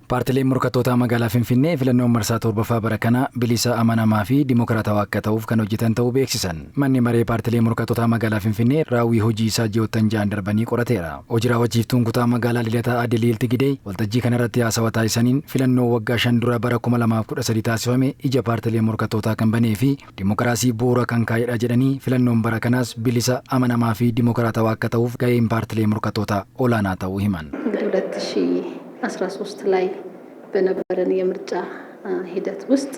Paartileen morkattootaa magaalaa Finfinnee filannoon marsaa torbaffaa bara kanaa bilisa, amanamaa fi dimokiraatawaa akka ta'uuf kan hojjetan ta'uu beeksisan. Manni maree paartilee morkattootaa magaalaa Finfinnee raawwii hojii isaa ji'oottan 6n darbanii qorateera. Hojii raawwachiiftuun kutaa magaalaa Lidataa Aadde Liilti Gidey waltajjii kanarratti haasawa taasisaniin, filannoo waggaa 5 dura bara 2013 taasifame ija paartilee morkattootaa kan banee fi dimokiraasii bu'uura kan kaa'edha jedhanii, filannoon bara kanaas bilisa, amanamaa fi dimokiraatawaa akka ta'uuf gaheen paartilee morkattootaa olaanaa ta'uu himan. እንግዲህ 2013 ላይ በነበረን የምርጫ ሂደት ውስጥ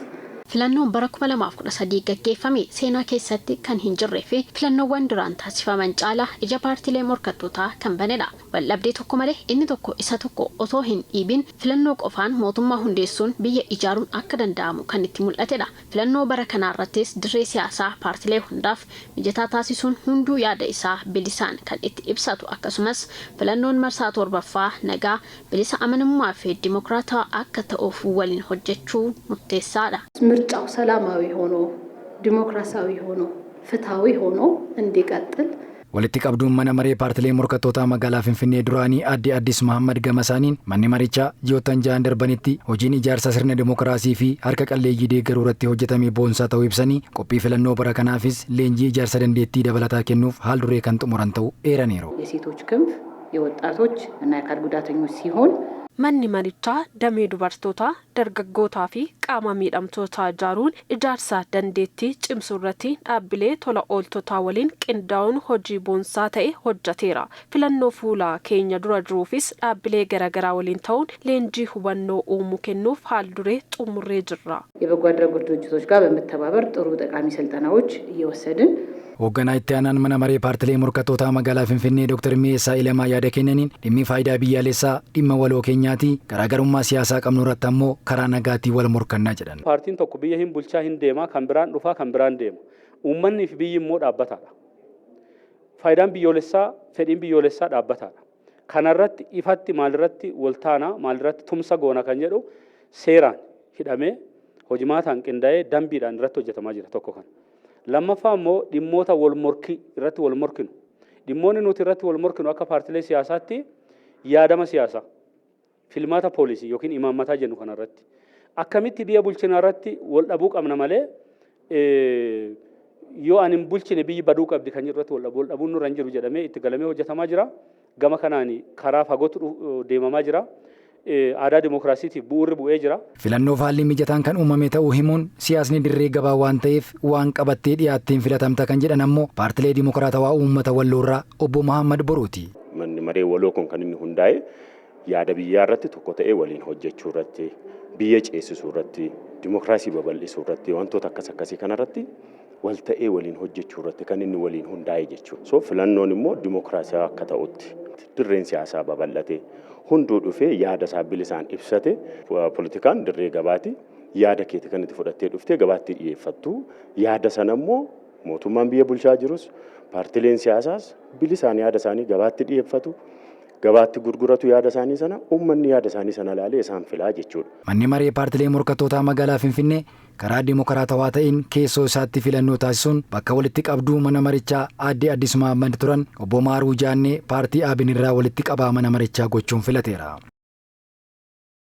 Filannoon bara 2013 gaggeeffame seenaa keessatti kan hin jirree fi filannoowwan duraan taasifaman caalaa ija paartiilee morkattootaa kan banedha. Waldhabdee tokko malee, inni tokko isa tokko otoo hin dhiibin, filannoo qofaan mootummaa hundeessuun biyya ijaaruun akka danda'amu kan itti mul'atedha. Filannoo bara kanaarrattis dirree siyaasaa paartiilee hundaaf mijataa taasisuun hunduu yaada isaa bilisaan kan itti ibsatu, akkasumas filannoon marsaa torbaffaa nagaa, bilisa, amanamummaa fi dimokiraataa akka ta'uuf waliin hojjechuu murteessaadha. ምርጫው ሰላማዊ ሆኖ፣ ዲሞክራሲያዊ ሆኖ፣ ፍትሃዊ ሆኖ እንዲቀጥል Walitti qabduun mana maree paartilee morkattootaa magaalaa Finfinnee duraanii Aadde Addis Mahammad gama isaaniin, manni marichaa ji'oottan 6n darbanitti hojiin ijaarsa sirna dimokiraasii fi harka qalleeyyii deeggaruu irratti hojjetame boonsaa ta'uu ibsanii, qophii filannoo bara kanaafis leenjii ijaarsa dandeettii dabalataa kennuuf haal duree kan xumuran ta'uu eeraniiru. የሴቶች ክንፍ፣ የወጣቶች እና የአካል ጉዳተኞች ሲሆን Manni marichaa damee dubartootaa, dargaggootaa fi qaama miidhamtootaa ijaaruun ijaarsa dandeettii cimsuu irratti dhaabbilee tola ooltotaa waliin qindaa'uun hojii boonsaa ta'e hojjeteera. Filannoo fuula keenya dura jiruufis dhaabbilee garaagaraa waliin ta'uun leenjii hubannoo uumuu kennuuf haal duree xumurree jirra. የበጎ አድራጎት ድርጅቶች ጋር በመተባበር ጥሩ ጠቃሚ ስልጠናዎች እየወሰድን Hoogganaa itti aanaan mana maree paartilee morkattootaa magaalaa Finfinnee Dr. Mi'eessaa Ilamaa yaada kennaniin, dhimmi faayidaa biyyaalessaa dhimma waloo keenyaati, garaagarummaa siyaasaa qabnu irratti ammoo karaa nagaatiin wal morkannaa jedhan. Paartiin tokko biyya hin bulchaa hin deema, kan biraan dhufaa, kan biraan deema. Uummanni fi biyyi immoo dhaabbataadha. Faayidaan biyyoolessaa, fedhiin biyyoolessaa dhaabbataadha. Kanarratti ifatti maalirratti waltaanaa, maalirratti tumsa goona kan jedhu seeraan hidhamee, hojimaataan qindaa'ee, dambiidhaan irratti hojjetamaa jira tokko kana. Lammaffaa immoo dhimmoota wal morkii irratti wal morkinu. Dhimmoonni nuti irratti wal morkinu akka paartilee siyaasaatti yaadama siyaasaa, filmaata poolisii yookiin imaammataa jennu kanarratti. Akkamitti biyya bulchinaa irratti wal dhabuu qabna malee, yoo ani hin bulchine biyyi baduu qabdi kan jedhu irratti wal dhabuun nurra hin jiru jedhamee itti galamee hojjetamaa jira. Gama kanaan karaa fagootti deemamaa jira. Aadaa dimookiraasiitiif bu'uurri bu'ee jira. Filannoof haalli mijataan kan uumame ta'uu himuun, siyaasni dirree gabaa waan ta'eef waan qabattee dhiyaatteen filatamta kan jedhan ammoo paartilee dimokiraatawaa uummata Walloorraa obbo Mahammad Boruuti. Manni maree waloo kun kan inni hundaa'e yaada biyyaa irratti tokko ta'ee waliin hojjechuu irratti, biyya ceesisuu irratti, dimookiraasii babal'isuu irratti, wantoota akkas akkasii kanarratti wal ta'ee waliin hojjechuu irratti kan inni waliin hundaa'e jechuudha. So filannoon immoo dimookiraasii akka ta'utti dirreen siyaasaa babal'ate, hunduu dhufee yaada isaa bilisaan ibsate. Poolitikaan dirree gabaati. Yaada keeti kan itti fudhattee dhuftee gabaatti dhiyeeffattu, yaada sana immoo mootummaan biyya bulchaa jirus, paartileen siyaasaas bilisaan yaada isaanii gabaatti dhiyeeffatu. Gabaatti gurguratu yaada isaanii sana, uummanni yaada isaanii sana ilaalee isaan filaa jechuudha. Manni maree paartilee morkattootaa magaalaa Finfinnee karaa dimokiraatawaa ta'een keessoo isaatti filannoo taasisuun bakka walitti qabduu mana marichaa aadde Addis Mahammad turan obbo Maaruu Jaannee paartii Abin irraa walitti qabaa mana marichaa gochuun filateera.